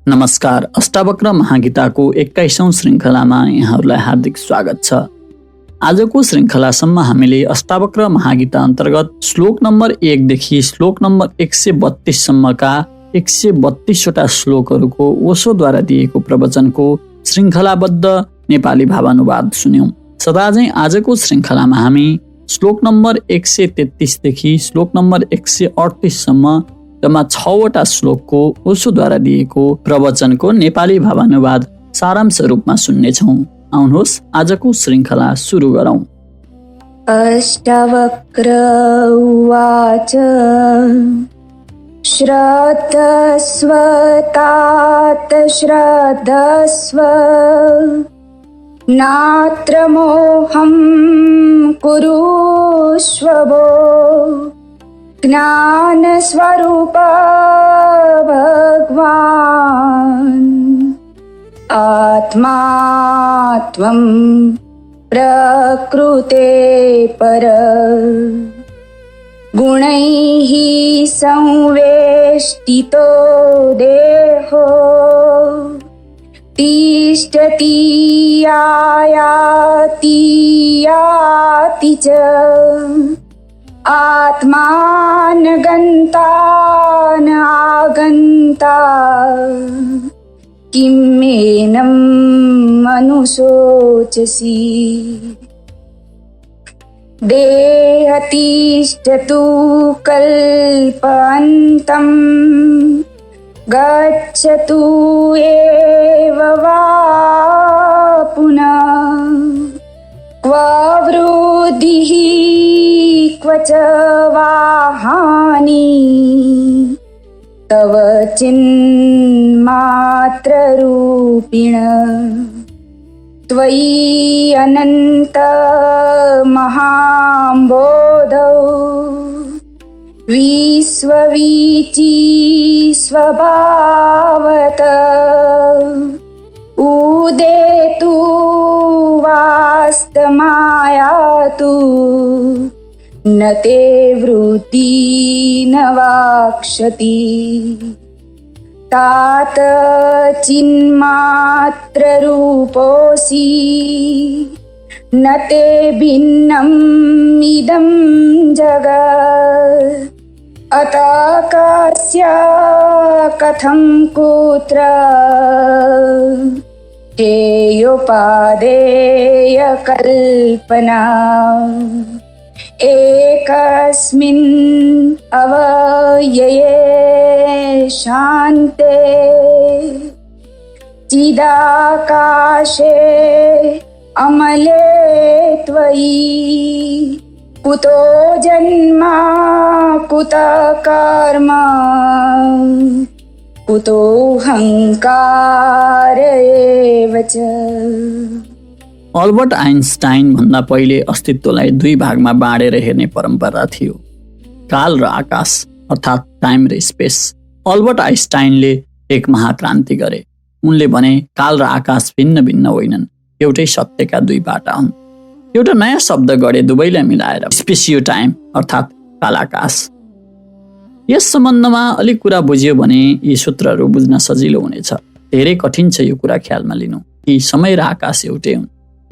नमस्कार, अष्टावक्र महागीताको 21औं श्रृङ्खलामा यहाँहरूलाई हार्दिक स्वागत छ। आजको श्रृङ्खलासम्म हामीले अष्टावक्र महागीता अन्तर्गत श्लोक नम्बर 1 देखि श्लोक नम्बर 132 सम्मका 132वटा श्लोकहरूको ओशोद्वारा दिएको प्रवचनको श्रृङ्खलाबद्ध नेपाली भावानुवाद सुन्यौं। सदाझै आजको श्रृङ्खलामा हामी श्लोक नम्बर 133 देखि श्लोक नम्बर 138 सम्म जम्मा 6वटा श्लोकको ओशोद्वारा दिएको प्रवचनको नेपाली भावानुवाद सारांश रूपमा सुन्नेछौँ। आउनुहोस् आजको श्रृङ्खला सुरु गरौँ। अष्टावक्र उवाच श्रद्धस्व तात श्रद्धस्व नात्र मोहं कुरुष्व वो ज्ञान स्वरूप भगवान् आत्मा त्वं प्रकृते पर गुणैः संवेष्टितो देहो तिष्ठति आयाति याति च आत्मान गन्ता न आगन्ता किमेनं मनुषोचसि देहतिष्ठतु कल्पान्तं गच्छतु एव वा पुनः क्व वृद्धिः क्व च वा हानिः तव चिन्मात्ररूपिण त्वयि अनन्त महाम्बोधौ विश्ववीची स्वभावत उदेतु वास्तमायातु न ते वृत्ति न वाक्षति तात चिन्मात्ररूपोऽसि न ते भिन्नम् इदं जगत् अतः कस्य कथं कुत्र हेयोपादेय कल्पना एकस्मिन् अवयये शान्ते चिदाकाशे अमले त्वयि कुतो जन्म कुतः कर्म कुतोऽहङ्कार एव च। अल्बर्ट आइन्स्टाइन भन्दा पहिले अस्तित्वलाई दुई भागमा बाँडेर हेर्ने परम्परा थियो, काल र आकाश अर्थात् टाइम र स्पेस। अल्बर्ट आइन्स्टाइनले एक महाक्रान्ति गरे। उनले भने काल र आकाश भिन्न भिन्न होइनन्, एउटै सत्यका दुई बाटा हुन्। एउटा नयाँ शब्द गरे दुवैलाई मिलाएर स्पेसियो टाइम अर्थात् काल आकाश। यस सम्बन्धमा अलिक कुरा बुझियो भने यी सूत्रहरू बुझ्न सजिलो हुनेछ। धेरै कठिन छ यो कुरा ख्यालमा लिनु कि समय र आकाश एउटै हुन्।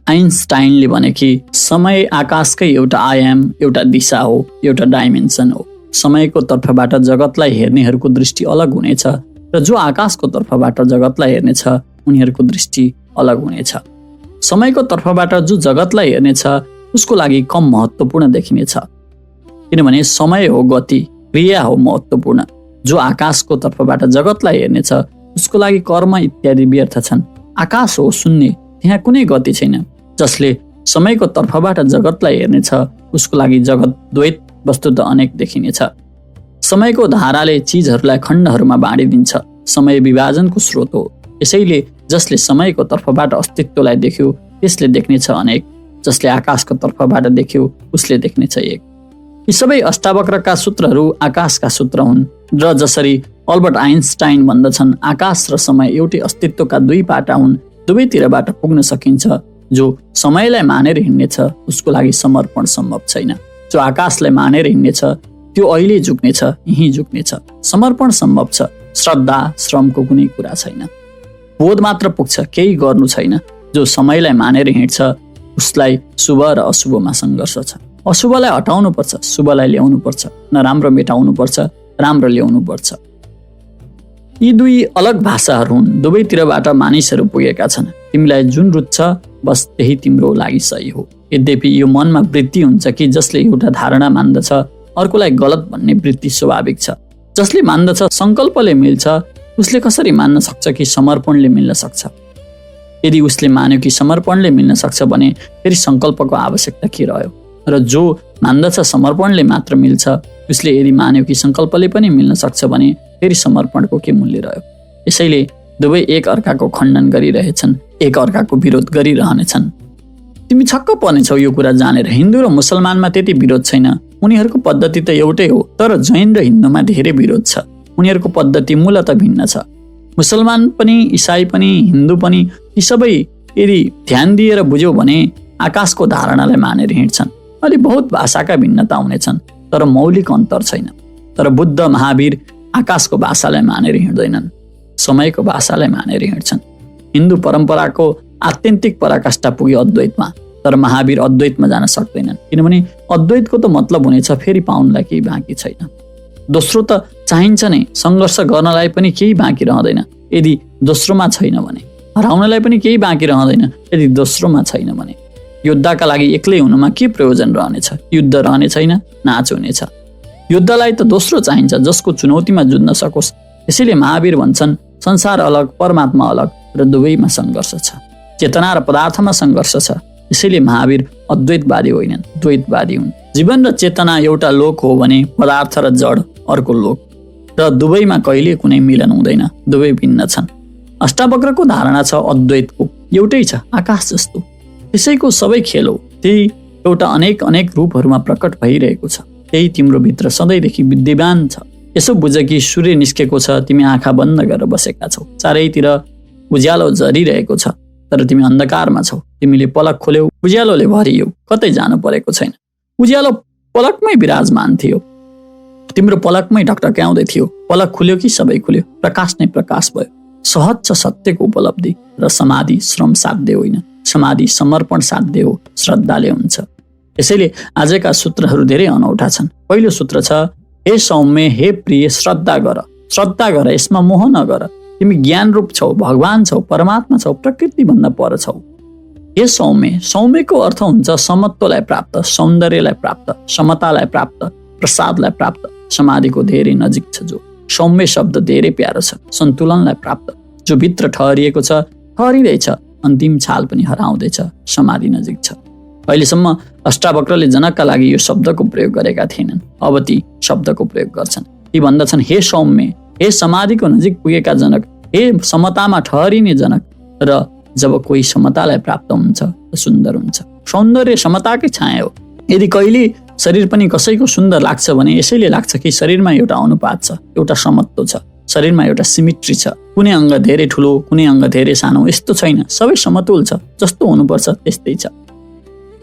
आइन्स्टाइनले भने कि समय आकाशकै एउटा आयाम, एउटा दिशा हो, एउटा डाइमेन्सन हो। समयको तर्फबाट जगतलाई हेर्नेहरूको दृष्टि अलग हुनेछ र जो आकाशको तर्फबाट जगतलाई हेर्नेछ उनीहरूको दृष्टि अलग हुनेछ। समयको तर्फबाट जो जगतलाई हेर्नेछ उसको लागि कम महत्त्वपूर्ण देखिनेछ, किनभने समय हो गति, क्रिया हो महत्त्वपूर्ण। जो आकाशको तर्फबाट जगतलाई हेर्नेछ उसको लागि कर्म इत्यादि व्यर्थ छन्। आकाश हो शून्य, त्यहाँ कुनै गति छैन। जसले समयको तर्फबाट जगतलाई हेर्नेछ उसको लागि जगत द्वैत वस्तुतः अनेक देखिनेछ। समयको धाराले चिजहरूलाई खण्डहरूमा बाँडिदिन्छ। समय विभाजनको स्रोत हो। यसैले जसले समयको तर्फबाट अस्तित्वलाई देख्यो त्यसले देख्नेछ अनेक, जसले आकाशको तर्फबाट देख्यो उसले देख्नेछ एक। यी सबै अष्टावक्रका सूत्रहरू आकाशका सूत्र हुन् र जसरी अल्बर्ट आइन्स्टाइन भन्दछन् आकाश र समय एउटै अस्तित्वका दुई पाटा हुन्, दुवैतिरबाट पुग्न सकिन्छ। जो समयलाई मानेर हिँड्नेछ उसको लागि समर्पण सम्भव छैन। जो आकाशलाई मानेर हिँड्नेछ त्यो अहिले झुक्नेछ, यहीँ झुक्नेछ। समर्पण सम्भव छ, श्रद्धा श्रमको कुनै कुरा छैन। बोध मात्र पुग्छ, केही गर्नु छैन। जो समयलाई मानेर हिँड्छ उसलाई शुभ र अशुभमा सङ्घर्ष छ। अशुभलाई हटाउनु पर्छ, शुभलाई ल्याउनु पर्छ। नराम्रो मेटाउनु पर्छ, राम्रो ल्याउनु पर्छ। यी दुई अलग भाषाहरू हुन्, दुवैतिरबाट मानिसहरू पुगेका छन्। तिमीलाई जुन रुच्छ बस त्यही तिम्रो लागि सही हो। यद्यपि यो मनमा वृत्ति हुन्छ कि जसले एउटा धारणा मान्दछ अर्कोलाई गलत भन्ने वृत्ति स्वाभाविक छ। जसले मान्दछ सङ्कल्पले मिल्छ उसले कसरी मान्न सक्छ कि समर्पणले मिल्न सक्छ? यदि उसले मान्यो कि समर्पणले मिल्न सक्छ भने फेरि सङ्कल्पको आवश्यकता के रह्यो? र जो मान्दछ समर्पणले मात्र मिल्छ उसले यदि मान्यो कि सङ्कल्पले पनि मिल्न सक्छ भने फेरि समर्पणको के मूल्य रह्यो? यसैले दुवै एक अर्काको खण्डन गरिरहेछन्, एक अर्काको विरोध गरिरहनेछन्। तिमी छक्क पर्नेछौ यो कुरा जानेर। हिन्दू र मुसलमानमा त्यति विरोध छैन। उनीहरूको पद्धति त एउटै हो, तर जैन र हिन्दूमा धेरै विरोध छ। उनीहरूको पद्धति मूलतः भिन्न छ। मुसलमान पनि, इसाई पनि, हिन्दू पनि यी सबै यदि ध्यान दिएर बुझ्यौ भने आकाशको धारणालाई मानेर हिँड्छन्। अलि बहुत भाषाका भिन्नता हुनेछन् तर मौलिक अन्तर छैन। तर बुद्ध, महावीर आकाशको भाषालाई मानेर हिँड्दैनन्, समयको भाषालाई मानेर हिँड्छन्। हिन्दू परम्पराको आत्यन्तिक पराकाष्ठा पुग्यो अद्वैतमा, तर महावीर अद्वैतमा जान सक्दैनन् किनभने अद्वैतको त मतलब हुनेछ फेरि पाउनलाई केही बाँकी छैन। दोस्रो त चाहिन्छ नै, सङ्घर्ष गर्नलाई पनि केही बाँकी रहँदैन यदि दोस्रोमा छैन भने। हराउनलाई पनि केही बाँकी रहँदैन यदि दोस्रोमा छैन भने। योद्धाका लागि एक्लै हुनुमा के प्रयोजन रहनेछ? युद्ध रहने छैन, नाच हुनेछ। युद्धलाई त दोस्रो चाहिन्छ जसको चुनौतीमा जुझ्न सकोस्। यसैले महावीर भन्छन् संसार अलग, परमात्मा अलग र दुवैमा सङ्घर्ष छ। चेतना र पदार्थमा सङ्घर्ष छ। यसैले महावीर अद्वैतवादी होइनन्, द्वैतवादी हुन्। जीवन र चेतना एउटा लोक हो भने पदार्थ र जड अर्को लोक, र दुवैमा कहिले कुनै मिलन हुँदैन, दुवै भिन्न छन्। अष्टावक्रको धारणा छ अद्वैतको एउटै छ, आकाश जस्तो। त्यसैको सबै खेल हो, त्यही एउटा अनेक अनेक रूपहरूमा प्रकट भइरहेको छ। त्यही तिम्रो भित्र सधैँदेखि विद्यमान छ। यसो बुझ कि सूर्य निस्केको छ, तिमी आँखा बन्द गरेर बसेका छौ। चारैतिर उज्यालो झरिरहेको छ तर तिमी अन्धकारमा छौ। तिमीले पलक खोल्यौ, उज्यालोले भरियौ, कतै जानु परेको छैन। उज्यालो पलकमै विराजमान थियो, तिम्रो पलकमै ढकढक्याउँदै थियो। पलक खुल्यो कि सबै खुल्यो, प्रकाश नै प्रकाश भयो। सहज छ सत्यको उपलब्धि र समाधि श्रम साध्य होइन, समाधि समर्पण साध्य हो, श्रद्धाले हुन्छ। यसैले आजका सूत्रहरू धेरै अनौठा छन्। पहिलो सूत्र छ, हे सौम्य, हे प्रिय, श्रद्धा गर, श्रद्धा गर, यसमा मोह नगर। तिमी ज्ञान रूप छौ, भगवान छौ, परमात्मा छौ, प्रकृति भन्दा पर छौ। हे सौम्य, सौम्यको अर्थ हुन्छ समत्वलाई प्राप्त, सौन्दर्यलाई प्राप्त, समतालाई प्राप्त, प्रसादलाई प्राप्त। समाधिको धेरै नजिक छ जो। सौम्य शब्द धेरै प्यारो छ, सन्तुलनलाई प्राप्त। जो भित्र ठहरिएको छ, ठहरिँदैछ, अन्तिम छाल पनि हराउँदैछ, समाधि नजिक छ। अहिलेसम्म अष्टावक्रले जनकका लागि यो शब्दको प्रयोग गरेका थिएनन्, अब ती शब्दको प्रयोग गर्छन्। ती भन्दछन्, हे सौम्य, हे समाधिको नजिक पुगेका जनक, हे समतामा ठहरिने जनक। र जब कोही समतालाई प्राप्त हुन्छ त सुन्दर हुन्छ। सौन्दर्य समताकै छाया हो। यदि कहिले शरीर पनि कसैको सुन्दर लाग्छ भने यसैले लाग्छ कि शरीरमा एउटा अनुपात छ, एउटा समत्व छ, शरीरमा एउटा सिमेट्री छ। कुनै अङ्ग धेरै ठुलो, कुनै अङ्ग धेरै सानो यस्तो छैन, सबै समतुल छ, जस्तो हुनुपर्छ त्यस्तै छ।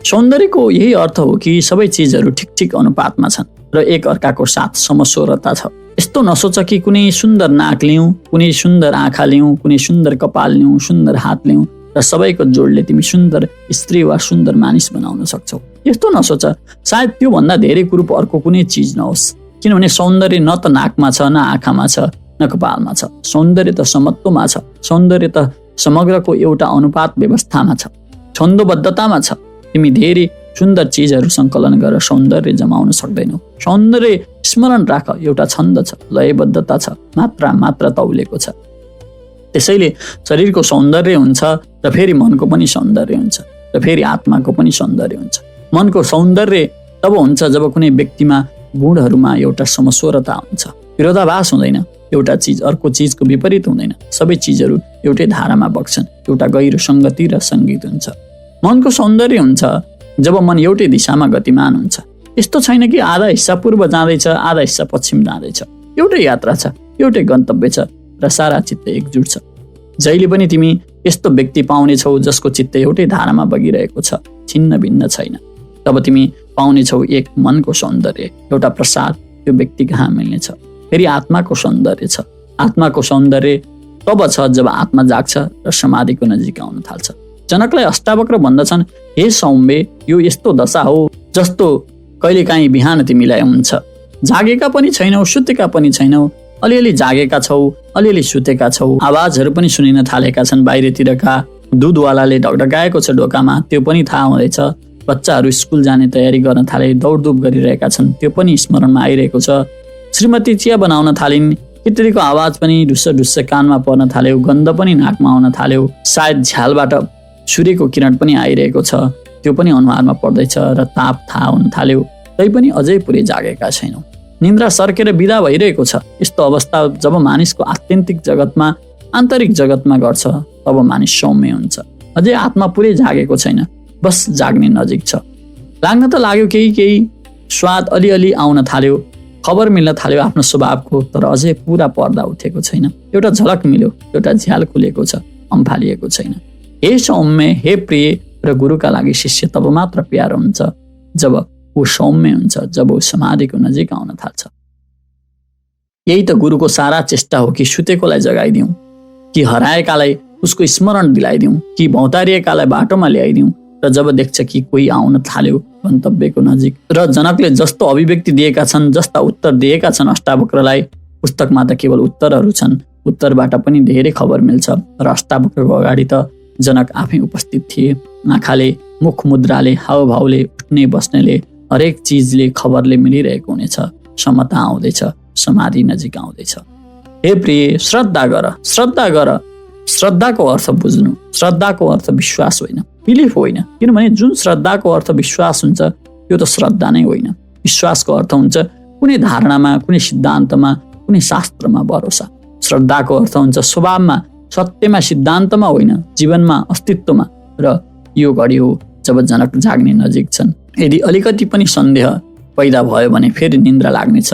सौन्दर्यको यही अर्थ हो कि सबै चिजहरू ठिक ठिक अनुपातमा छन् र एक अर्काको साथ समस्वरता छ। यस्तो नसोच कि कुनै सुन्दर नाक लिउँ, कुनै सुन्दर आँखा लिउँ, कुनै सुन्दर कपाल लिउँ, सुन्दर हात लिउँ र सबैको जोडले तिमी सुन्दर स्त्री वा सुन्दर मानिस बनाउन सक्छौ। यस्तो नसोच, सायद त्यो भन्दा धेरै कुरूप अर्को कुनै चिज नहोस्। किनभने सौन्दर्य न त नाकमा छ, न आँखामा छ, न कपालमा छ। सौन्दर्य त समत्वमा छ। सौन्दर्य त समग्रको एउटा अनुपात व्यवस्थामा छ, छन्दोबद्धतामा छ। तिमी धेरै सुन्दर चिजहरू सङ्कलन गरेर सौन्दर्य जमाउन सक्दैनौ। सौन्दर्य स्मरण राख, एउटा छन्द छ, लयबद्धता छ, मात्रा मात्रा तौलेको छ। त्यसैले शरीरको सौन्दर्य हुन्छ र फेरि मनको पनि सौन्दर्य हुन्छ र फेरि आत्माको पनि सौन्दर्य हुन्छ। मनको सौन्दर्य तब हुन्छ जब कुनै व्यक्तिमा गुणहरूमा एउटा समस्वरता हुन्छ, विरोधाभास हुँदैन, एउटा चिज अर्को चिजको विपरीत हुँदैन, सबै चिजहरू एउटै धारामा बग्छन्, एउटा गहिरो सङ्गति र सङ्गीत हुन्छ। मनको सौन्दर्य हुन्छ जब मन एउटै दिशामा गतिमान हुन्छ। यस्तो छैन कि आधा हिस्सा पूर्व जाँदैछ, आधा हिस्सा पश्चिम जाँदैछ। एउटै यात्रा छ, एउटै गन्तव्य छ र सारा चित्त एकजुट छ। जहिले पनि तिमी यस्तो व्यक्ति पाउनेछौ जसको चित्त एउटै धारामा बगिरहेको छ, छिन्न भिन्न छैन। तब तिमी पाउनेछौ एक मनको सौन्दर्य, एउटा प्रसाद, त्यो व्यक्ति कहाँ मिल्नेछ। फेरि आत्माको सौन्दर्य छ, आत्माको सौन्दर्य तब छ जब आत्मा जाग्छ र समाधिको नजिक आउन थाल्छ। जनकलाई अष्टावक्र भन्दछन्, हे सौम्य, यो यस्तो दशा हो जस्तो कहिलेकाहीँ बिहान तिमीलाई हुन्छ। जागेका पनि छैनौ, सुतेका पनि छैनौ, अलिअलि जागेका छौ, अलिअलि सुतेका छौ। आवाजहरू पनि सुनिन थालेका छन् बाहिरतिरका। दुधवालाले ढकढकाएको छ ढोकामा, त्यो पनि थाहा हुँदैछ। बच्चाहरू स्कुल जाने तयारी गर्न थाले, दौडधुप गरिरहेका छन्, त्यो पनि स्मरणमा आइरहेको छ। श्रीमती चिया बनाउन थालिन्, किटरीको आवाज पनि ढुस्स ढुस्स कानमा पर्न थाल्यो, गन्ध पनि नाकमा आउन थाल्यो। सायद झ्यालबाट सूर्यको किरण पनि आइरहेको छ, त्यो पनि अनुहारमा पर्दैछ र ताप थाहा हुन थाल्यो। तै पनि अझै पुरै जागेका छैनौँ। निन्द्रा सर्केर बिदा भइरहेको छ। यस्तो अवस्था जब मानिसको आत्यन्तिक जगतमा, आन्तरिक जगतमा गर्छ, तब मानिस सौम्य हुन्छ। अझै आत्मा पुरै जागेको छैन, बस जाग्ने नजिक छ। लाग्न त लाग्यो, केही स्वाद अलिअलि आउन थाल्यो, खबर मिल्न थाल्यो आफ्नो स्वभावको, तर अझै पुरा पर्दा उठेको छैन। एउटा झलक मिल्यो, एउटा झ्याल खुलेको छ, अम्फालिएको छैन। हे सौम्य, हे प्रिय र गुरुका लागि शिष्य तब मात्र प्यारो हुन्छ जब ऊ सौम्य हुन्छ, जब ऊ समाधिको नजिक आउन थाल्छ। यही त गुरुको सारा चेष्टा हो कि सुतेकोलाई जगाइदिउँ, कि हराएकालाई उसको स्मरण दिलाइदिउँ, कि भौतारिएकालाई बाटोमा ल्याइदिउँ। र जब देख्छ कि कोही आउन थाल्यो गन्तव्यको नजिक, र जनकले जस्तो अभिव्यक्ति दिएका छन्, जस्ता उत्तर दिएका छन् अष्टावक्रलाई, पुस्तकमा त केवल उत्तरहरू छन्, उत्तरबाट पनि धेरै खबर मिल्छ। र अष्टावक्रको अगाडि त जनक आफै उपस्थित थिए। आँखाले, मुख मुद्राले, हावभावले, उठ्ने बस्नेले, हरेक चिजले, खबरले मिलिरहेको हुनेछ। समता आउँदैछ, समाधि नजिक आउँदैछ। हे प्रिय, श्रद्धा गर, श्रद्धा गर। श्रद्धाको अर्थ बुझ्नु। श्रद्धाको अर्थ विश्वास होइन, बिलिफ होइन। किनभने जुन श्रद्धाको अर्थ विश्वास हुन्छ, त्यो त श्रद्धा नै होइन। विश्वासको अर्थ हुन्छ कुनै धारणामा, कुनै सिद्धान्तमा, कुनै शास्त्रमा भरोसा। श्रद्धाको अर्थ हुन्छ स्वभावमा, सत्यमा, सिद्धान्तमा होइन, जीवनमा, अस्तित्वमा। र यो घडी हो जब जनक जाग्ने नजिक छन्। यदि अलिकति पनि सन्देह पैदा भयो भने फेरि निन्द्रा लाग्नेछ।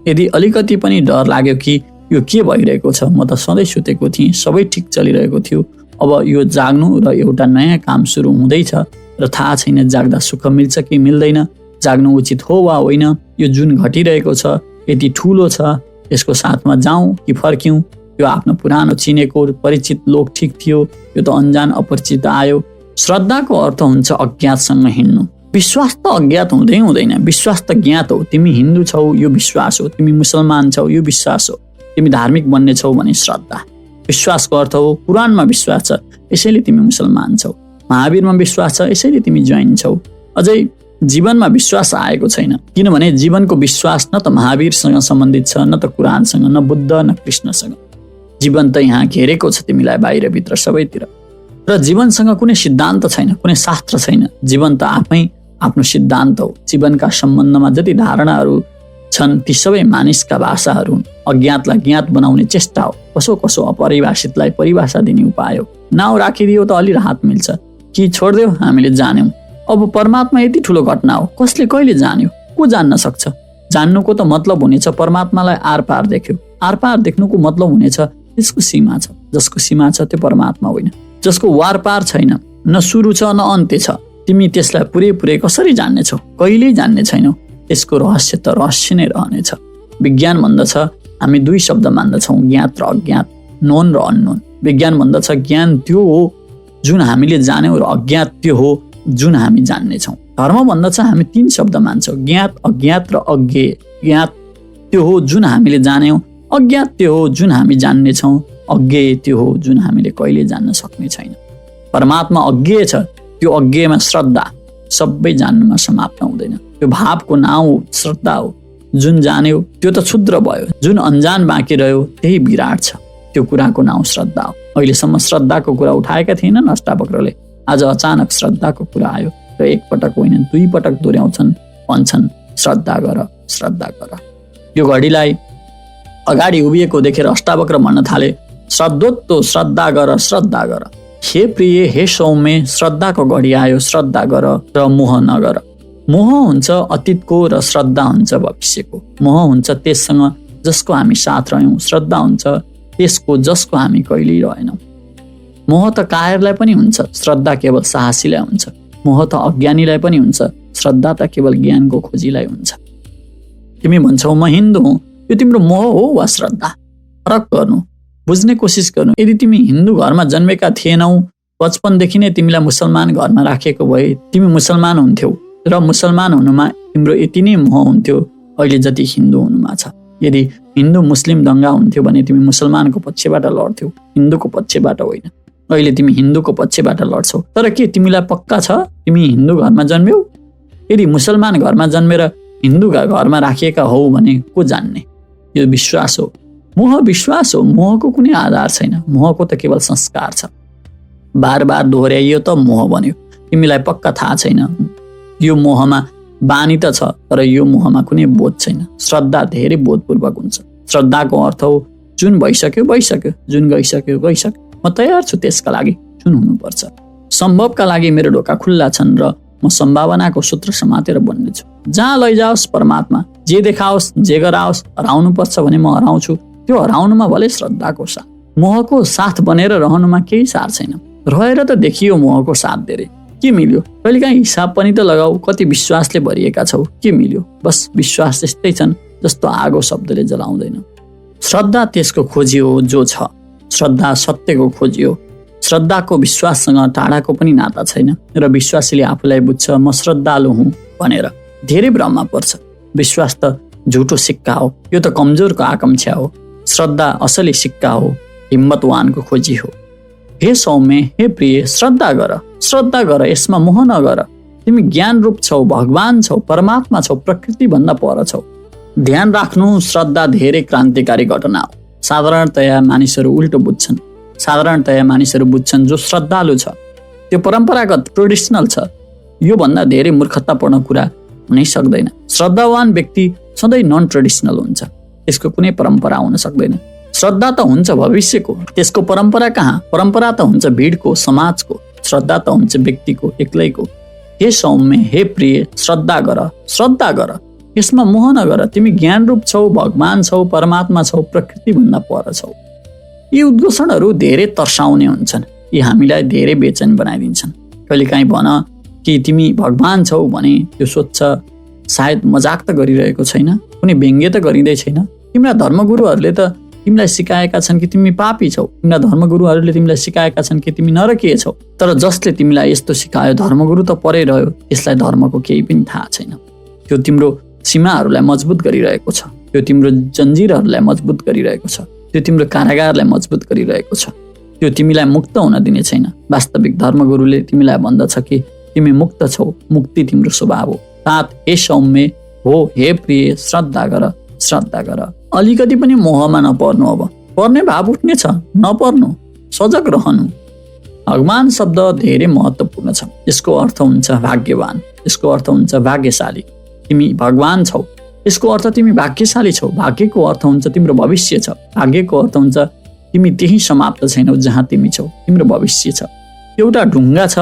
यदि अलिकति पनि डर लाग्यो कि यो के भइरहेको छ, म त सधैँ सुतेको थिएँ, सबै ठिक चलिरहेको थियो, अब यो जाग्नु र एउटा नयाँ काम सुरु हुँदैछ र थाहा छैन जाग्दा सुख मिल्छ कि मिल्दैन, जाग्नु उचित हो वा होइन, यो जुन घटिरहेको छ यति ठुलो छ, यसको साथमा जाउँ कि फर्क्यौँ। यो आफ्नो पुरानो चिनेको परिचित लोक ठिक थियो, यो त अनजान अपरिचित आयो। श्रद्धाको अर्थ हुन्छ अज्ञातसँग हिँड्नु। विश्वास त अज्ञात हुँदै हुँदैन, विश्वास त ज्ञात हो। तिमी हिन्दू छौ, यो विश्वास हो। तिमी मुसलमान छौ, यो विश्वास हो। तिमी धार्मिक बन्ने छौ भने श्रद्धा। विश्वासको अर्थ हो कुरानमा विश्वास छ, यसैले तिमी मुसलमान छौ। महावीरमा विश्वास छ, यसैले तिमी जैन छौ। अझै जीवनमा विश्वास आएको छैन, किनभने जीवनको विश्वास न त महावीरसँग सम्बन्धित छ, न त कुरानसँग, न बुद्ध, न कृष्णसँग। जीवन त यहाँ घेरेको छ तिमीलाई बाहिर भित्र सबैतिर। र जीवनसँग कुनै सिद्धान्त छैन, कुनै शास्त्र छैन। जीवन त आफै आफ्नो सिद्धान्त हो। जीवनका सम्बन्धमा जति धारणाहरू छन् ती सबै मानिसका भाषाहरू हुन्। अज्ञातलाई ज्ञात बनाउने चेष्टा हो। कसो कसो अपरिभाषितलाई परिभाषा दिने उपाय हो। नाउँ राखिदियो त अलि राहत मिल्छ, कि छोडिदेऊ हामीले जान्यौँ। अब परमात्मा यति ठुलो घटना हो, कसले कहिले जान्यो, को जान्न सक्छ। जान्नुको त मतलब हुनेछ परमात्मालाई आर पार देख्यो। आर पार देख्नुको मतलब हुनेछ त्यसको सीमा छ। जसको सीमा छ त्यो परमात्मा होइन। जसको वार पार छैन, न सुरु छ न अन्त्य छ, तिमी त्यसलाई पुरै कसरी जान्नेछौ? कहिल्यै जान्ने छैनौ। त्यसको रहस्य त रहस्य नै रहनेछ। विज्ञान भन्दछ हामी दुई शब्द मान्दछौँ, ज्ञात र अज्ञात, नोन र अननोन। विज्ञान भन्दछ ज्ञान त्यो हो जुन हामीले जान्यौँ र अज्ञात त्यो हो जुन हामी जान्नेछौँ। धर्म भन्दछ हामी तीन शब्द मान्छौँ, ज्ञात, अज्ञात र अज्ञेय। ज्ञात त्यो हो जुन हामीले जान्यौँ, अज्ञात त्यो हो जुन हामी जान्नेछौँ, अज्ञेय त्यो हो जुन हामीले कहिले जान्न सक्ने छैन। परमात्मा अज्ञेय छ, त्यो अज्ञेयमा श्रद्धा। सबै जान्नुमा समाप्त हुँदैन। त्यो भावको नाउँ हो, श्रद्धा हो। जुन जान्यो त्यो त क्षुद्र भयो, जुन अनजान बाँकी रह्यो त्यही विराट छ। त्यो कुराको नाउँ श्रद्धा हो। अहिलेसम्म श्रद्धाको कुरा उठाएका थिएनन् अष्टावक्रले, आज अचानक श्रद्धाको कुरा आयो र एक पटक होइन दुई पटक दोहोऱ्याउँछन्, भन्छन् श्रद्धा गर, श्रद्धा गर। यो घडीलाई अगाडि उभिएको देखेर अष्टावक्र भन्न थाले, श्रद्धोत्तो श्रद्धा गर, श्रद्धा गर। हे प्रिय, हे सौम्य, श्रद्धाको घडी आयो, श्रद्धा गर र मोह नगर। मोह हुन्छ अतीतको र श्रद्धा हुन्छ भविष्यको। मोह हुन्छ त्यससँग जसको हामी साथ रह्यौँ, श्रद्धा हुन्छ त्यसको जसको हामी कहिल्यै रहेनौँ। मोह त कायरलाई पनि हुन्छ, श्रद्धा केवल साहसीलाई हुन्छ। मोह त अज्ञानीलाई पनि हुन्छ, श्रद्धा त केवल ज्ञानको खोजीलाई हुन्छ। तिमी भन्छौ म हिन्दू हुँ, यो तिम्रो मोह हो वा श्रद्धा? फरक गर्नु, बुझ्ने कोसिस गर्नु। यदि तिमी हिन्दू घरमा जन्मेका थिएनौ, बचपनदेखि नै तिमीलाई मुसलमान घरमा राखिएको भए तिमी मुसलमान हुन्थ्यौ र मुसलमान हुनुमा तिम्रो यति नै मोह हुन्थ्यो अहिले जति हिन्दू हुनुमा छ। यदि हिन्दू मुस्लिम दङ्गा हुन्थ्यो भने तिमी मुसलमानको पक्षबाट लड्थ्यौ, हिन्दूको पक्षबाट होइन। अहिले तिमी हिन्दूको पक्षबाट लड्छौ। तर के तिमीलाई पक्का छ तिमी हिन्दू घरमा जन्म्यौ? यदि मुसलमान घरमा जन्मेर हिन्दू घरमा राखिएका हौ भने को जान्ने? यो विश्वास हो, मोह विश्वास हो। मोहको कुनै आधार छैन, मोहको त केवल संस्कार छ। बार बार दोहोऱ्याइयो त मोह बन्यो। तिमीलाई पक्का थाहा छैन, यो मोहमा बानी त छ तर यो मोहमा कुनै बोध छैन। श्रद्धा धेरै बोधपूर्वक हुन्छ। श्रद्धाको अर्थ हो जुन भइसक्यो भइसक्यो, जुन गइसक्यो गइसक्यो, म तयार छु त्यसका लागि जुन हुनुपर्छ। सम्भवका लागि मेरो ढोका खुल्ला छन् र म सम्भावनाको सूत्र समातेर बन्नेछु। जहाँ लैजाओस् परमात्मा, जे देखाओस् जे गराओस्, हराउनु पर्छ भने म हराउँछु। त्यो हराउनुमा भले श्रद्धाको साथ, मोहको साथ बनेर रहनुमा केही सार छैन। रहेर त देखियो मोहको साथ धेरै, के मिल्यो? कहिलेकाहीँ हिसाब पनि त लगाऊ, कति विश्वासले भरिएका छौ, के मिल्यो? बस विश्वास त्यस्तै छन् जस्तो आगो शब्दले जलाउँदैन। श्रद्धा त्यसको खोजी हो जो छ। श्रद्धा सत्यको खोजी हो। श्रद्धाको विश्वाससँग टाढाको पनि नाता छैन र विश्वासीले आफूलाई बुझ्छ म श्रद्धालु हुँ भनेर धेरै भ्रममा पर्छ। विश्वास त झुटो सिक्का हो, यो त कमजोरको आकांक्षा हो। श्रद्धा असली सिक्का हो, हिम्मतवानको खोजी हो। हे सौम्य, हे प्रिय, श्रद्धा गर, श्रद्धा गर, यसमा मोह नगर। तिमी ज्ञान रूप छौ, भगवान छौ, परमात्मा छौ, प्रकृति भन्दा पर छौ। ध्यान राख्नु, श्रद्धा धेरै क्रान्तिकारी घटना हो। साधारणतया मानिसहरू उल्टो बुझ्छन्। साधारणतया मानिसहरू बुझ्छन् जो श्रद्धालु छ त्यो परम्परागत ट्रेडिसनल छ। यो भन्दा धेरै मूर्खतापूर्ण कुरा हुनै सक्दैन। श्रद्धावान व्यक्ति सधैँ नन ट्रेडिसनल हुन्छ, त्यसको कुनै परम्परा हुन सक्दैन। श्रद्धा त हुन्छ भविष्यको, त्यसको परम्परा कहाँ? परम्परा त हुन्छ भिडको, समाजको। श्रद्धा त हुन्छ व्यक्तिको, एक्लैको। हे सौम्य, हे प्रिय, श्रद्धा गर, श्रद्धा गर, यसमा मोह नगर। तिमी ज्ञान रूप छौ, भगवान छौ, परमात्मा छौ, प्रकृति भन्दा पर छौ। यी उद्घोषणहरू धेरै तर्साउने हुन्छन्। यी हामीलाई धेरै बेचैन बनाइदिन्छन्। कहिलेकाहीँ भन कि तिमी भगवान छौ भने त्यो सोच्छ सायद मजाक त गरिरहेको छैन, कुनै व्यङ्ग्य त गरिँदै छैन। तिम्रा धर्मगुरुहरूले त तिमीलाई सिकाएका छन् कि तिमी पापी छौ। तिम्रा धर्मगुरुहरूले तिमीलाई सिकाएका छन् कि तिमी नरकीय छौ। तर जसले तिमीलाई यस्तो सिकायो धर्मगुरु त परै रह्यो, त्यसलाई धर्मको केही पनि थाहा छैन। त्यो तिम्रो सीमाहरूलाई मजबुत गरिरहेको छ, त्यो तिम्रो जन्जिरहरूलाई मजबुत गरिरहेको छ, त्यो तिम्रो कारागारलाई मजबुत गरिरहेको छ। त्यो तिमीलाई मुक्त हुन दिने छैन। वास्तविक धर्मगुरुले तिमीलाई भन्दछ कि तिमी मुक्त छौ, मुक्ति तिम्रो स्वभाव हो। साथ हे सौम्य हो, हे प्रिय, श्रद्धा गर, श्रद्धा गर। अलिकति पनि मोहमा नपर्नु। अब पर्ने भाव उठ्ने छ, नपर्नु, सजग रहनु। भगवान शब्द धेरै महत्त्वपूर्ण छ। यसको अर्थ हुन्छ भाग्यवान, यसको अर्थ हुन्छ भाग्यशाली। तिमी भगवान छौ, यसको अर्थ तिमी भाग्यशाली छौ। भाग्यको अर्थ हुन्छ तिम्रो भविष्य छ। भाग्यको अर्थ हुन्छ तिमी त्यही समाप्त छैनौ जहाँ तिमी छौ, तिम्रो भविष्य छ। एउटा ढुङ्गा छ,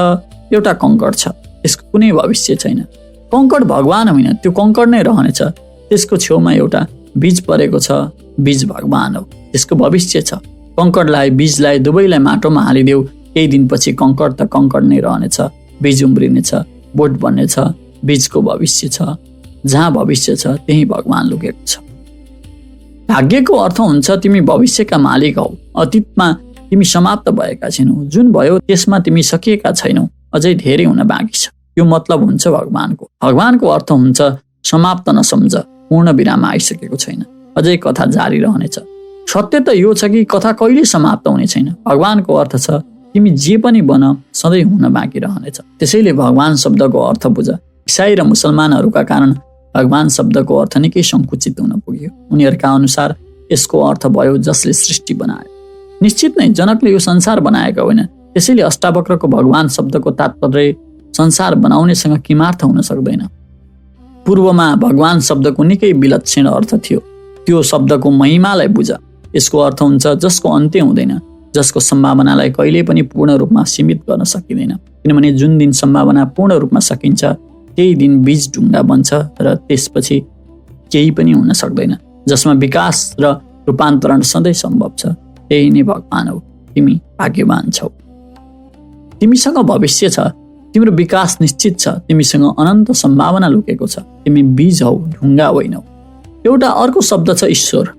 एउटा कङ्कड छ, त्यसको कुनै भविष्य छैन। कङ्कड भगवान होइन, त्यो कङ्कड नै रहनेछ। त्यसको छेउमा एउटा बीज परेको छ, बीज भगवान हो, त्यसको भविष्य छ। कङ्कडलाई, बीजलाई दुवैलाई माटोमा हालिदेऊ, केही दिनपछि कङ्कड त कङ्कड नै रहनेछ, बीज उम्रिनेछ, बोट बन्नेछ। बीजको भविष्य छ, जहाँ भविष्य छ त्यही भगवान लुकेको छ। भाग्यको अर्थ हुन्छ तिमी भविष्यका मालिक हौ। अतीतमा तिमी समाप्त भएका छैनौ, जुन भयो त्यसमा तिमी सकिएका छैनौ, अझै धेरै हुन बाँकी छ। यो मतलब हुन्छ भगवानको। भगवानको अर्थ हुन्छ समाप्त नसम्झ, पूर्ण विराम आइसकेको छैन, अझै कथा जारी रहनेछ। सत्य त यो छ कि कथा कहिले समाप्त हुने छैन। भगवानको अर्थ छ तिमी जे पनि बन, सधैँ हुन बाँकी रहनेछ। त्यसैले भगवान शब्दको अर्थ बुझ। इसाई र मुसलमानहरूका कारण भगवान शब्दको अर्थ निकै सङ्कुचित हुन पुग्यो। उनीहरूका अनुसार यसको अर्थ भयो जसले सृष्टि बनायो। निश्चित नै जनकले यो संसार बनाएको होइन। त्यसैले अष्टावक्रको भगवान शब्दको तात्पर्य संसार बनाउनेसँग किमार्थ हुन सक्दैन। पूर्वमा भगवान शब्दको निकै विलक्षण अर्थ थियो। त्यो शब्दको महिमालाई बुझ। यसको अर्थ हुन्छ जसको अन्त्य हुँदैन, जसको सम्भावनालाई कहिल्यै पनि पूर्ण रूपमा सीमित गर्न सकिँदैन। किनभने जुन दिन सम्भावना पूर्ण रूपमा सकिन्छ त्यही दिन बीज ढुङ्गा बन्छ र त्यसपछि केही पनि हुन सक्दैन। जसमा विकास र रूपान्तरण सधैँ सम्भव छ, त्यही नै भगवान हो। तिमी भाग्यवान छौ। तिमीसँग भविष्य छ, तिम्रो विकास निश्चित छ, तिमीसँग अनन्त सम्भावना लुकेको छ। तिमी बीज हौ, ढुङ्गा होइनौ। एउटा अर्को शब्द छ ईश्वर।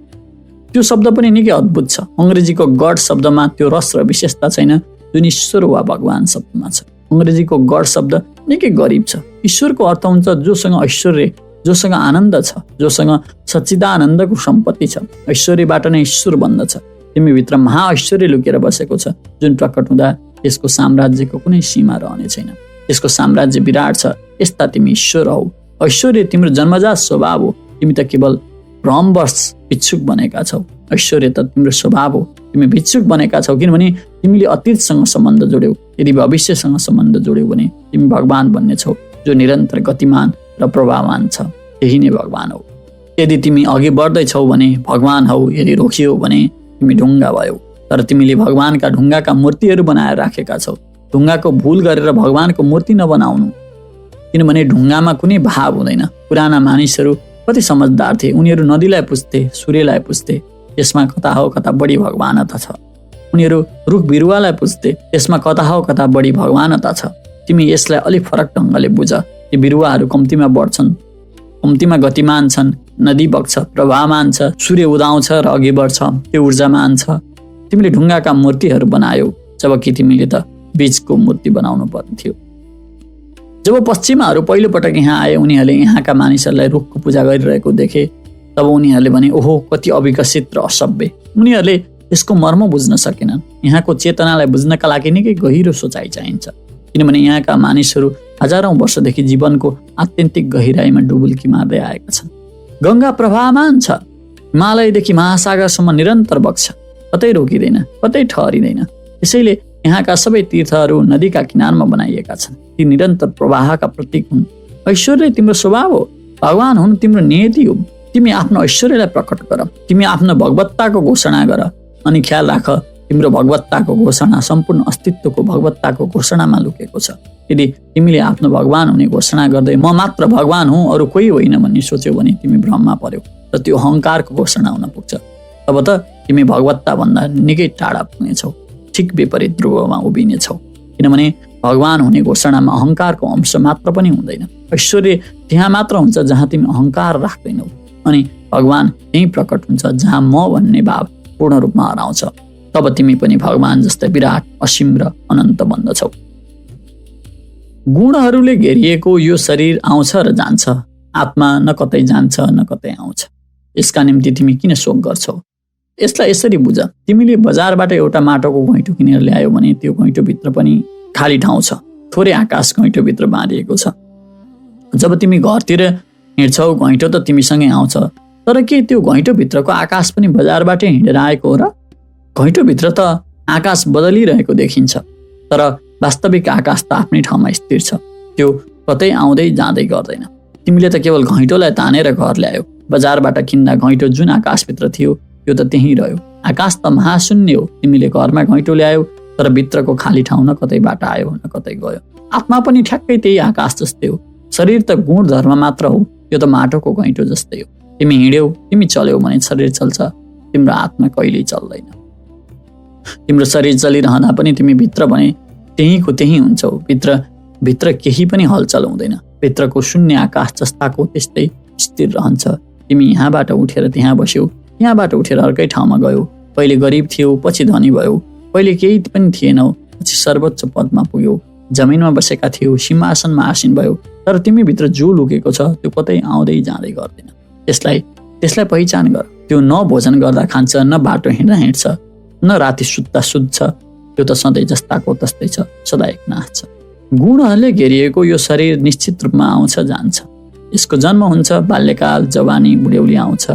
त्यो शब्द पनि निकै अद्भुत छ। अङ्ग्रेजीको गड शब्दमा त्यो रस र विशेषता छैन जुन ईश्वर वा भगवान शब्दमा छ। अङ्ग्रेजीको गड शब्द निकै गरिब छ। ईश्वरको अर्थ हुन्छ जोसँग ऐश्वर्य, जोसँग आनन्द छ, जोसँग सच्चिदानन्दको सम्पत्ति छ। ऐश्वर्यबाट नै ईश्वर बन्दछ। तिमीभित्र महाऐश्वर्य लुकेर बसेको छ जुन प्रकट हुँदा यसको साम्राज्यको कुनै सीमा रहने छैन। यसको साम्राज्य विराट छ। यस्ता तिमी ईश्वर हौ। ऐश्वर्य तिम्रो जन्मजात स्वभाव हो। तिमी त केवल भ्रमवश भिक्षुक बनेका छौ। ऐश्वर्य त तिम्रो स्वभाव हो। तिमी भिक्षुक बनेका छौ किनभने तिमीले अतीतसँग सम्बन्ध जोड्यौ। यदि भविष्यसँग सम्बन्ध जोड्यौ भने तिमी भगवान बन्ने छौ जो निरन्तर गतिमान र प्रभावमान छ। त्यही नै भगवान हौ। यदि तिमी अघि बढ्दैछौ भने भगवान हौ। यदि रोकियौ भने तिमी ढुङ्गा भयौ। तर तिमीले भगवानका ढुङ्गाका मूर्तिहरू बनाएर राखेका छौ। ढुङ्गाको भुल गरेर भगवानको मूर्ति नबनाउनु, किनभने ढुङ्गामा कुनै भाव हुँदैन। पुराना मानिसहरू कति समझदार थिए। उनीहरू नदीलाई पुज्थे, सूर्यलाई पुज्थे, यसमा कता हो कता बढी भगवानता छ। उनीहरू रुख बिरुवालाई पुज्थे, यसमा कता हो कता बढी भगवानता छ। तिमी यसलाई अलिक फरक ढङ्गले बुझ। ती बिरुवाहरू कम्तीमा बढ्छन्, कम्तीमा गतिमान छन्। नदी बग्छ, प्रवाहमान छ। सूर्य उदाउँछ र अघि बढ्छ, त्यो ऊर्जामान छ। तिमीले ढुङ्गाका मूर्तिहरू बनायौ जबकि तिमीले त बीजको मूर्ति बनाउनु पर्ने थियो। जब पश्चिमाहरू पहिलोपटक यहाँ आए, उनीहरूले यहाँका मानिसहरूलाई रुखको पूजा गरिरहेको देखे। तब उनीहरूले भने, ओहो कति अविकसित र असभ्य। उनीहरूले यसको मर्म बुझ्न सकेनन्। यहाँको चेतनालाई बुझ्नका लागि निकै गहिरो सोचाइ चाहिन्छ, किनभने यहाँका मानिसहरू हजारौं वर्षदेखि जीवनको आत्यन्तिक गहिराइमा डुबुल्की मार्दै आएका छन्। गङ्गा प्रवाहमान छ। हिमालयदेखि महासागरसम्म निरन्तर बग्छ, कतै रोकिँदैन, कतै ठहरिँदैन। त्यसैले यहाँका सबै तीर्थहरू नदीका किनारमा बनाइएका छन्। ती निरन्तर प्रवाहका प्रतीक हुन्। ऐश्वर्य तिम्रो स्वभाव हो। भगवान हुनु तिम्रो नियति हो। तिमी आफ्नो ऐश्वर्यलाई प्रकट गर। तिमी आफ्नो भगवत्ताको घोषणा गर। अनि ख्याल राख, तिम्रो भगवत्ताको घोषणा सम्पूर्ण अस्तित्वको भगवत्ताको घोषणामा लुकेको छ। यदि तिमीले आफ्नो भगवान हुने घोषणा गर्दै म मात्र भगवान हुँ अरू कोही होइन भन्ने सोच्यौ भने तिमी भ्रममा पर्यौ र त्यो अहङ्कारको घोषणा हुन पुग्छ। तब त तिमी भगवत्ता भन्दा निकै टाढा पुग्नेछौ। ठिक विपरीत ध्रुवमा उभिनेछौ, किनभने भगवान हुने घोषणामा अहङ्कारको अंश मात्र पनि हुँदैन। ऐश्वर्य त्यहाँ मात्र हुन्छ जहाँ तिमी अहङ्कार राख्दैनौ, अनि भगवान त्यही प्रकट हुन्छ जहाँ म भन्ने भाव पूर्ण रूपमा हराउँछ। तब तिमी पनि भगवान जस्तै विराट, असीम र अनन्त बन्दछौ। गुणहरूले घेरिएको यो शरीर आउँछ र जान्छ। आत्मा न कतै जान्छ न कतै आउँछ। यसका निम्ति तिमी किन शोक गर्छौ? यसलाई यसरी बुझ। तिमीले बजारबाट एउटा माटोको घैँटो किनेर ल्यायो भने त्यो घैँटोभित्र पनि खाली ठाउँ छ। थोरै आकाश घैँटोभित्र बाँधिएको छ। जब तिमी घरतिर हिँड्छौ घैँटो त तिमीसँगै आउँछ, तर के त्यो घैँटोभित्रको आकाश पनि बजारबाटै हिँडेर आएको हो र? घैँटोभित्र त आकाश बदलिरहेको देखिन्छ, तर वास्तविक आकाश त आफ्नै ठाउँमा स्थिर छ। त्यो कतै आउँदै जाँदै गर्दैन। तिमीले त केवल घैँटोलाई तानेर घर ल्यायो। बजारबाट किन्दा घैँटो जुन आकाशभित्र थियो त्यो त त्यहीँ रह्यो। आकाश त महाशून्य हो। तिमीले घरमा घैँटो ल्यायो, तर भित्रको खाली ठाउँ न कतैबाट आयो न कतै गयो। आत्मा पनि ठ्याक्कै त्यही आकाश जस्तै हो। शरीर त गुण धर्म मात्र हो। यो त माटोको घैँटो जस्तै हो। तिमी हिँड्यौ, तिमी चल्यौ भने शरीर चल्छ, तिम्रो आत्मा कहिल्यै चल्दैन। तिम्रो शरीर चलिरहँदा पनि तिमी भित्र भने त्यहीँको त्यहीँ हुन्छौ। भित्र केही पनि हलचल हुँदैन। भित्रको शून्य आकाश जस्ताको त्यस्तै स्थिर रहन्छ। तिमी यहाँबाट उठेर त्यहाँ बस्यौ, यहाँबाट उठेर अर्कै ठाउँमा गयौ। पहिले गरिब थियौ, पछि धनी भयौ। पहिले केही पनि थिएनौ, पछि सर्वोच्च पदमा पुग्यौ। जमिनमा बसेका थियौ, सिंहासनमा आसीन भयौ। तर तिमी भित्र जो लुकेको छ त्यो कतै आउँदै जाँदै गर्दैन। त्यसलाई पहिचान गर। त्यो न भोजन गर्दा खान्छ, न बाटो हिँड्दा हिँड्छ, न राति सुत्दा सुत्छ। त्यो त सधैँ जस्ताको तस्तै छ, सदा एकनाथ छ। गुणहरूले घेरिएको यो शरीर निश्चित रूपमा आउँछ जान्छ। यसको जन्म हुन्छ, बाल्यकाल, जवानी, बुढ्यौली आउँछ।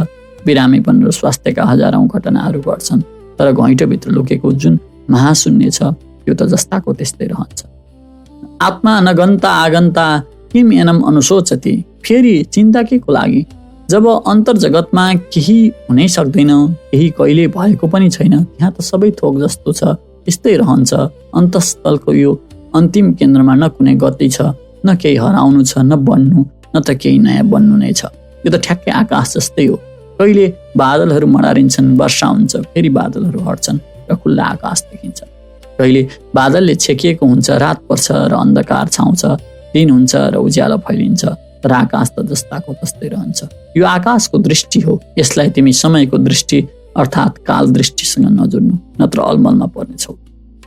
बिरामीपन र स्वास्थ्यका हजारौं घटनाहरू घट्छन्, तर घैँटोभित्र लुकेको जुन महाशून्य छ त्यो त जस्ताको त्यस्तै रहन्छ। आत्मा नगन्ता आगन्ता किम एनम अनुशोचति। फेरि चिन्ता के को लागि? जब अन्तर्जगतमा केही हुनै सक्दैन, केही कहिले भएको पनि छैन, त्यहाँ त सबै थोक जस्तो छ, यस्तै रहन्छ। अन्तस्थलको यो अन्तिम केन्द्रमा न कुनै गति छ, न केही हराउनु छ, न बन्नु, न त केही नयाँ बन्नु नै छ। यो त ठ्याक्कै आकाश जस्तै हो। कहिले बादलहरू मडारिन्छन्, वर्षा हुन्छ, फेरि बादलहरू हट्छन् र खुल्ला आकाश देखिन्छ। कहिले बादलले छेकिएको हुन्छ, रात पर्छ र अन्धकार छाउँछ, दिन हुन्छ र उज्यालो फैलिन्छ, तर आकाश त जस्ताको तस्तै रहन्छ। यो आकाशको दृष्टि हो। यसलाई तिमी समयको दृष्टि अर्थात् काल दृष्टिसँग नजुड्नु, नत्र अलमलमा पर्नेछौ।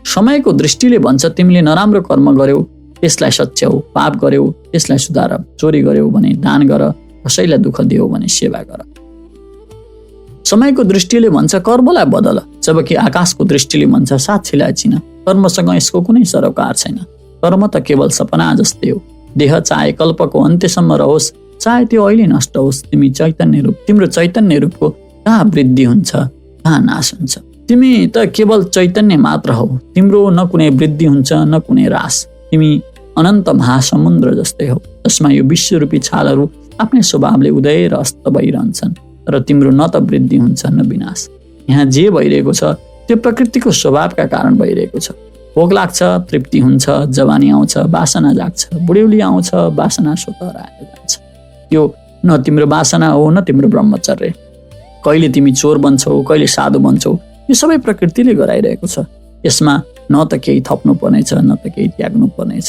समयको दृष्टिले भन्छ तिमीले नराम्रो कर्म गर्यौ त्यसलाई सच्याऊ, पाप गर्यौ त्यसलाई सुधार, चोरी गर्यौ भने दान गर, कसैलाई दुःख दियौ भने सेवा गर। समयको दृष्टिले भन्छ कर्मलाई बदल, जबकि आकाशको दृष्टिले भन्छ साक्षीलाई चिन। कर्मसँग यसको कुनै सरोकार छैन। कर्म त केवल सपना जस्तै हो। देह चाहे कल्पको अन्त्यसम्म रहोस्, चाहे त्यो अहिले नष्ट होस्, तिम्रो चैतन्य रूपको कहाँ वृद्धि हुन्छ, कहाँ नाश हुन्छ। तिमी त केवल चैतन्य मात्र हौ। तिम्रो न कुनै वृद्धि हुन्छ न कुनै ह्रास। तिमी अनन्त महासमुद्र जस्तै हौ, जसमा यो विश्वरूपी छालहरू आफ्नै स्वभावले उदय र अस्त भइरहन्छन्, तर तिम्रो न त वृद्धि हुन्छ न विनाश। यहाँ जे भइरहेको छ त्यो प्रकृतिको स्वभावका कारण भइरहेको छ। भोक लाग्छ, तृप्ति हुन्छ, जवानी आउँछ, वासना जाग्छ, बुढ्यौली आउँछ, वासना स्वतः हराएर जान्छ। यो न तिम्रो वासना हो न तिम्रो ब्रह्मचर्य। कहिले तिमी चोर बन्छौ, कहिले साधु बन्छौ, यो सबै प्रकृतिले गराइरहेको छ। यसमा न त केही थप्नु पर्नेछ न त केही त्याग्नु पर्नेछ।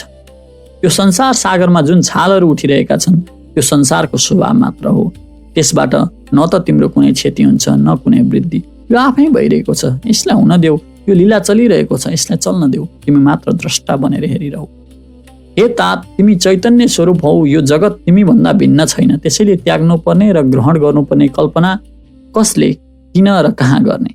यो संसार सागरमा जुन छालहरू उठिरहेका छन् त्यो संसारको स्वभाव मात्र हो। त्यसबाट न त तिम्रो कुनै क्षति हुन्छ न कुनै वृद्धि। यो आफै भइरहेको छ, यसलाई हुन देऊ। यो लीला चलिरहेको छ, यसलाई चल्न देऊ। तिमी मात्र द्रष्टा बनेर हेरिरहौ। हे तात, तिमी चैतन्य स्वरूप हौ। यो जगत तिमी भन्दा भिन्न छैन, त्यसैले त्याग्नु पर्ने र ग्रहण गर्नुपर्ने कल्पना कसले, किन र कहाँ गर्ने?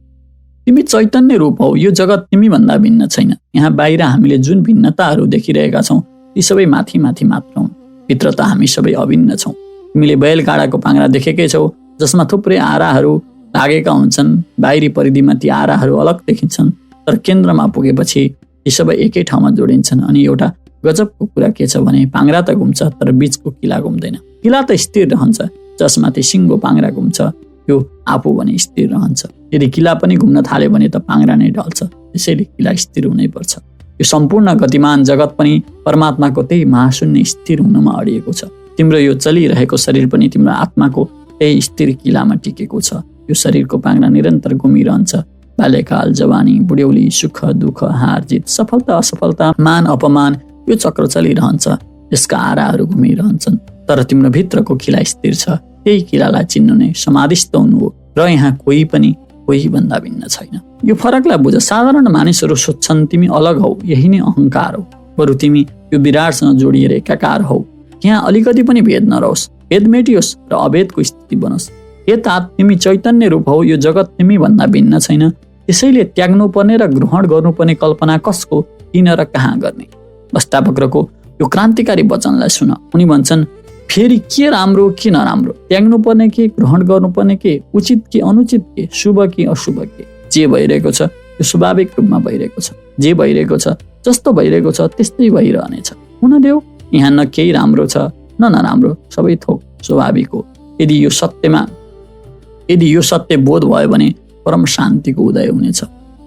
तिमी चैतन्य रूप हौ। यो जगत तिमी भन्दा भिन्न छैन। यहाँ बाहिर हामीले जुन भिन्नताहरू देखिरहेका छौँ ती सबै माथि माथि मात्र हुन्। भित्र त हामी सबै अभिन्न छौँ। तिमीले बैलगाडाको पाङ्रा देखेकै छौ, जसमा थुप्रै आराहरू लागेका हुन्छन्। बाहिरी परिधिमा ती आराहरू अलग देखिन्छन्, तर केन्द्रमा पुगेपछि ती सबै एकै ठाउँमा जोडिन्छन्। अनि एउटा गजबको कुरा के छ भने पाङ्रा त घुम्छ तर बीचको किला घुम्दैन। किला त स्थिर रहन्छ, जसमाथि सिङ्गो पाङ्रा घुम्छ त्यो आफू भने स्थिर रहन्छ। यदि किला पनि घुम्न थाल्यो भने त पाङ्रा नै ढल्छ। त्यसैले किला स्थिर हुनै पर्छ। यो सम्पूर्ण गतिमान जगत पनि परमात्माको त्यही महाशून्य स्थिर हुनुमा अडिएको छ। तिम्रो यो चलिरहेको शरीर पनि तिम्रो आत्माको त्यही स्थिर किलामा टिकेको छ। यो शरीरको पाङ्रा निरन्तर घुमिरहन्छ। बाल्यकाल, जवानी, बुढ्यौली, सुख दुःख, हार जित, सफलता असफलता, मान अपमान, यो चक्र चलिरहन्छ। यसका आराहरू घुमिरहन्छन्, तर तिम्रो भित्रको किला स्थिर छ। त्यही किलालाई चिन्नु नै समाधिस्थ हुनु हो। र यहाँ कोही पनि कोही भन्दा भिन्न छैन। यो फरकलाई बुझ। साधारण मानिसहरू सोध्छन् तिमी अलग हौ, यही नै अहङ्कार हो। बरु तिमी यो विराटसँग जोडिएर एकाकार हौ। यहाँ अलिकति पनि भेद नरहोस्, भेद मेटियोस् र अभेदको स्थिति बनोस्। हे तात, तिमी चैतन्य रूप हौ। यो जगत तिमी भन्दा भिन्न छैन, त्यसैले त्याग्नु पर्ने र ग्रहण गर्नुपर्ने कल्पना कसको, किन र कहाँ गर्ने? बस्तापक्रको यो क्रान्तिकारी वचनलाई सुन। उनी भन्छन् फेरि के राम्रो के नराम्रो, त्याग्नु पर्ने के, ग्रहण गर्नुपर्ने के, उचित के अनुचित के, शुभ के अशुभ के, जे भइरहेको छ त्यो स्वाभाविक रूपमा भइरहेको छ। जे भइरहेको छ जस्तो भइरहेको छ त्यस्तै भइरहनेछ। हुन देऊ। यहाँ न केही राम्रो छ न नराम्रो, सबै थोक स्वाभाविक हो। यदि यो सत्य बोध भयो भने परम शान्तिको उदय हुनेछ।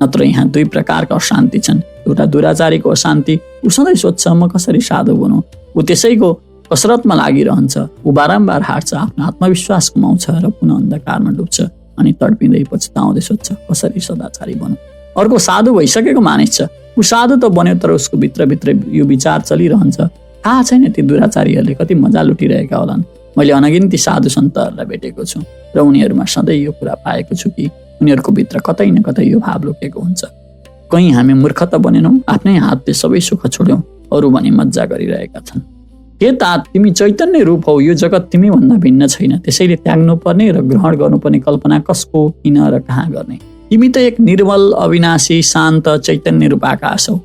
नत्र यहाँ दुई प्रकारका अशान्ति छन्। एउटा दुराचारीको अशान्ति, ऊ सधैँ सोध्छ म कसरी साधु बनौँ। ऊ त्यसैको कसरतमा लागिरहन्छ। ऊ बारम्बार हार्छ, आफ्नो आत्मविश्वास गुमाउँछ र पुनः अन्धकारमा डुब्छ। अनि तडपिँदै पछुताउँदै सोध्छ कसरी सदाचारी बनौँ। अर्को साधु भइसकेको मानिस छ। ऊ साधु त बन्यो, तर उसको भित्रभित्र यो विचार चलिरहन्छ। थाहा छैन ती दुराचारीहरूले कति मजा लुटिरहेका होलान्। मैले अनगिन्ती साधु सन्तहरूलाई भेटेको छु र उनीहरूमा सधैँ यो कुरा पाएको छु कि उनीहरूको भित्र कतै न कतै यो भाव लुकेको हुन्छ। कहीँ हामी मूर्ख त बनेनौँ, आफ्नै हातले सबै सुख छोड्यौँ, अरू भने मजा गरिरहेका छन्। हे तात, तिमी चैतन्य रूप हौ। यो जगत तिमी भन्दा भिन्न छैन, त्यसैले त्याग्नु पर्ने र ग्रहण गर्नुपर्ने कल्पना कसको, किन र कहाँ गर्ने? तिमी त एक निर्मल, अविनाशी, शान्त, चैतन्य रूप आकाश हौ।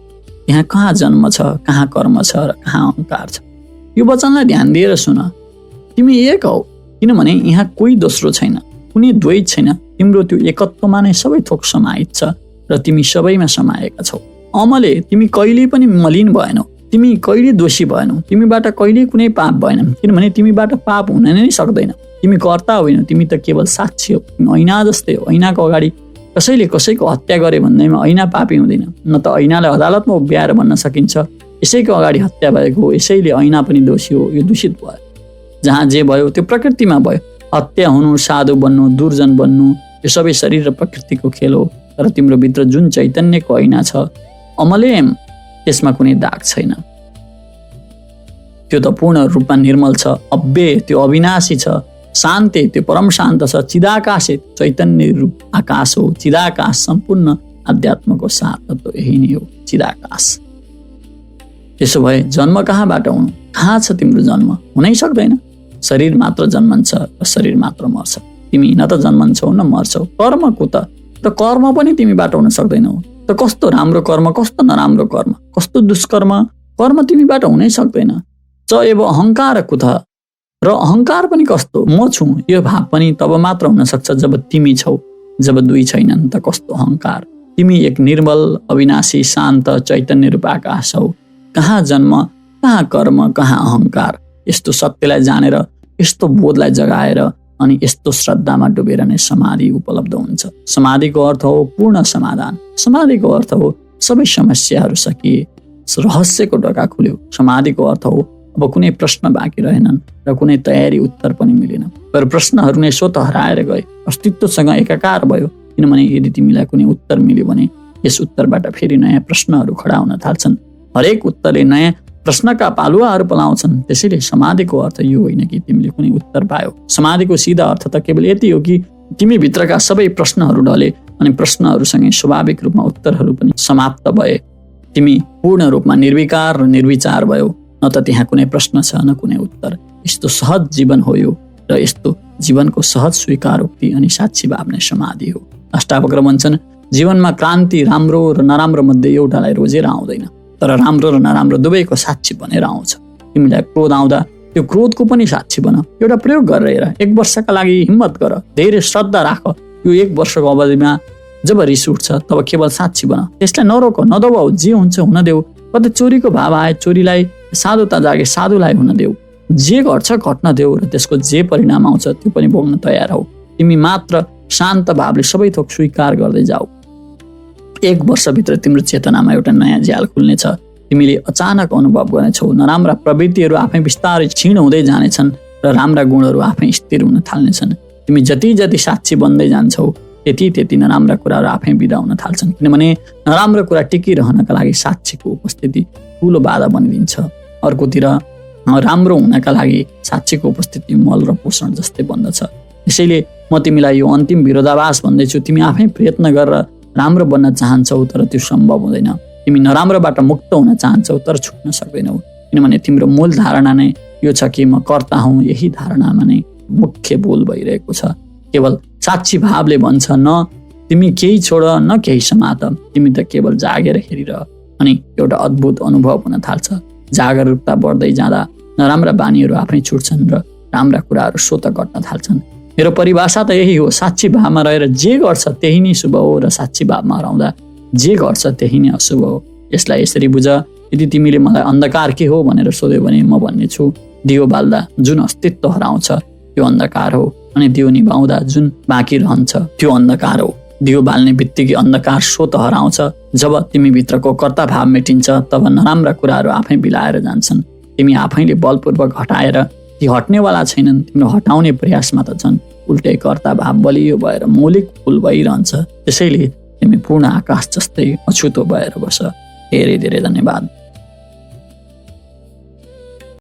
यहाँ कहाँ जन्म छ, कहाँ कर्म छ र कहाँ अहङ्कार छ? यो वचनलाई ध्यान दिएर सुन। तिमी एक हौ, किनभने यहाँ कोही दोस्रो छैन, कुनै द्वैत छैन। तिम्रो त्यो एकत्वमा नै सबै थोक समाहित छ र तिमी सबैमा समाएका छौ। अमले तिमी कहिल्यै पनि मलिन भएनौ, तिमी कहिले दोषी भएनौ, तिमीबाट कहिले कुनै पाप भएन, किनभने तिमीबाट पाप हुन नै सक्दैन। तिमी कर्ता होइनौ, तिमी त केवल साक्षी हौ। तिमी ऐना जस्तै हो। ऐनाको अगाडि कसैले कसैको हत्या गरे भन्दैमा ऐना पापी हुँदैन। न त ऐनालाई अदालतमा उभ्याएर भन्न सकिन्छ यसैको अगाडि हत्या भएको हो, यसैले ऐना पनि दोषी हो। यो दूषित भयो। जहाँ जे भयो त्यो प्रकृतिमा भयो। हत्या हुनु, साधु बन्नु, दुर्जन बन्नु, यो सबै शरीर र प्रकृतिको खेल हो। तर तिम्रो भित्र जुन चैतन्यको ऐना छ अमलेम, त्यसमा कुनै दाग छैन। त्यो त पूर्ण रूपमा निर्मल छ, अव्यय, त्यो अविनाशी छ। शान्ति त्यो परम शान्त छ। चिदाकाशे चैतन्य रूप आकाश हो। चिदाकाश सम्पूर्ण आध्यात्मको सार तत्त्व यही नै हो, चिदाकाश। त्यसो भए जन्म कहाँबाट हुनु? कहाँ छ तिम्रो जन्म? हुनै सक्दैन। शरीर मात्र जन्मन्छ र शरीर मात्र मर्छ। तिमी न त जन्मन्छौ न मर्छौ। कर्मको त कर्म पनि तिमीबाट हुन सक्दैनौ। त कस्तो राम्रो कर्म, कस्तो नराम्रो कर्म, कस्तो दुष्कर्म, कर्म तिमीबाट हुनै सक्दैन। च एव अहङ्कार कुत, र अहङ्कार पनि कस्तो, म छु यो भाव पनि तब मात्र हुन सक्छ जब तिमी छौ। जब दुई छैनन् त कस्तो अहङ्कार। तिमी एक निर्मल अविनाशी शान्त चैतन्य रूप आकाश हौ। कहाँ जन्म, कहाँ कर्म, कहाँ अहङ्कार। यस्तो सत्यलाई जानेर, यस्तो बोधलाई जगाएर अनि यस्तो श्रद्धामा डुबेर नै समाधि उपलब्ध हुन्छ। समाधिको अर्थ हो पूर्ण समाधान। समाधिको अर्थ हो सबै समस्याहरू सकिए, रहस्यको ढोका खुल्यो। समाधिको अर्थ हो अब कुनै प्रश्न बाँकी रहेनन् र कुनै तयारी उत्तर पनि मिलेन। तर प्रश्नहरू नै स्वतः हराएर गए, अस्तित्वसँग एकाकार भयो। किनभने यदि तिमीलाई कुनै उत्तर मिल्यो भने यस उत्तरबाट फेरि नयाँ प्रश्नहरू खडा हुन थाल्छन्। हरेक उत्तरले नयाँ प्रश्नका पालुवाहरू पलाउँछन्। त्यसैले समाधिको अर्थ यो होइन कि तिमीले कुनै उत्तर पायौ। समाधिको सिधा अर्थ त केवल यति हो कि तिमी भित्रका सबै प्रश्नहरू ढले अनि प्रश्नहरूसँगै स्वाभाविक रूपमा उत्तरहरू पनि समाप्त भए। तिमी पूर्ण रूपमा निर्विकार र निर्विचार भयो। न त त्यहाँ कुनै प्रश्न छ न कुनै उत्तर। यस्तो सहज जीवन हो यो, र यस्तो जीवनको सहज स्वीकारोक्ति अनि साक्षी भाव नै समाधि हो। अष्टावक्र भन्छन्, जीवनमा क्रान्ति राम्रो र नराम्रो मध्ये एउटालाई रोजेर आउँदैन, तर राम्रो र नराम्रो दुवैको साक्षी बनेर आउँछ। तिमीलाई क्रोध आउँदा त्यो क्रोधको पनि साक्षी बन। एउटा प्रयोग गरेर 1 वर्षका लागि हिम्मत गर, धेरै श्रद्धा राख। यो 1 वर्षको अवधिमा जब रिस उठ्छ तब केवल साक्षी बन। त्यसलाई नरोक, नदबाऊ, जे हुन्छ हुन देऊ। कतै चोरीको भाव आए चोरीलाई, साधुता जागे साधुलाई हुन देऊ। जे घट्छ घट्न देऊ र त्यसको जे परिणाम आउँछ त्यो पनि भोग्न तयार हौ। तिमी मात्र शान्त भावले सबै थोक स्वीकार गर्दै जाऊ। 1 वर्षभित्र तिम्रो चेतनामा एउटा नयाँ झ्याल खुल्नेछ। तिमीले अचानक अनुभव गर्नेछौ नराम्रा प्रवृत्तिहरू आफै बिस्तारै क्षीण हुँदै जानेछन् र राम्रा गुणहरू आफै स्थिर हुन थाल्नेछन्। तिमी जति जति साक्षी बन्दै जान्छौ त्यति नराम्रा कुराहरू आफै बिदा हुन थाल्छन्। किनभने नराम्रो कुरा टिकिरहनका लागि साक्षीको उपस्थिति ठुलो बाधा बनिदिन्छ। अर्कोतिर राम्रो हुनका लागि साक्षीको उपस्थिति मल र पोषण जस्तै बन्दछ। त्यसैले म तिमीलाई यो अन्तिम विरोधाभास भन्दैछु। तिमी आफै प्रयत्न गरेर राम्रो बन्न चाहन्छौ तर त्यो सम्भव हुँदैन। तिमी नराम्रोबाट मुक्त हुन चाहन्छौ तर छुट्न सक्दैनौ। किनभने तिम्रो मूल धारणा नै यो छ कि म कर्ता हुँ। यही धारणामा नै मुख्य बोल भइरहेको छ। केवल साक्षी भावले भन्छ, न तिमी केही छोड न केही समात। तिमी त केवल जागेर हेरिरह अनि एउटा अद्भुत अनुभव हुन थाल्छ। जागरुकता बढ्दै जाँदा नराम्रा बानीहरू आफै छुट्छन् र राम्रा कुराहरू स्वत घट्न थाल्छन्। मेरो परिभाषा त यही हो। साक्षी भावमा रहेर जे गर्छ त्यही नै शुभ हो र साक्षी भावमा हराउँदा जे गर्छ त्यही नै अशुभ हो। यसलाई यसरी बुझ। यदि तिमीले मलाई अन्धकार के हो भनेर सोध्यो भने म भन्ने छु, दियो बाल्दा जुन अस्तित्व हराउँछ त्यो अन्धकार हो, अनि दियो निभाउँदा जुन बाँकी रहन्छ त्यो अन्धकार हो। दियो बाल्ने बित्तिकै अन्धकार स्वत हराउँछ। जब तिमी भित्रको कर्ता भाव मेटिन्छ तब नराम्रा कुराहरू आफै बिलाएर जान्छन्। तिमी आफैले बलपूर्वक हटाएर ती हट्नेवाला छैनन्। तिम्रो हटाउने प्रयासमा त छन् उल्टै कर्ता भाव बलियो भएर मौलिक फुल भइरहन्छ। त्यसैले तिमी पूर्ण आकाश जस्तै अछुतो भएर बस। धेरै धेरै धन्यवाद।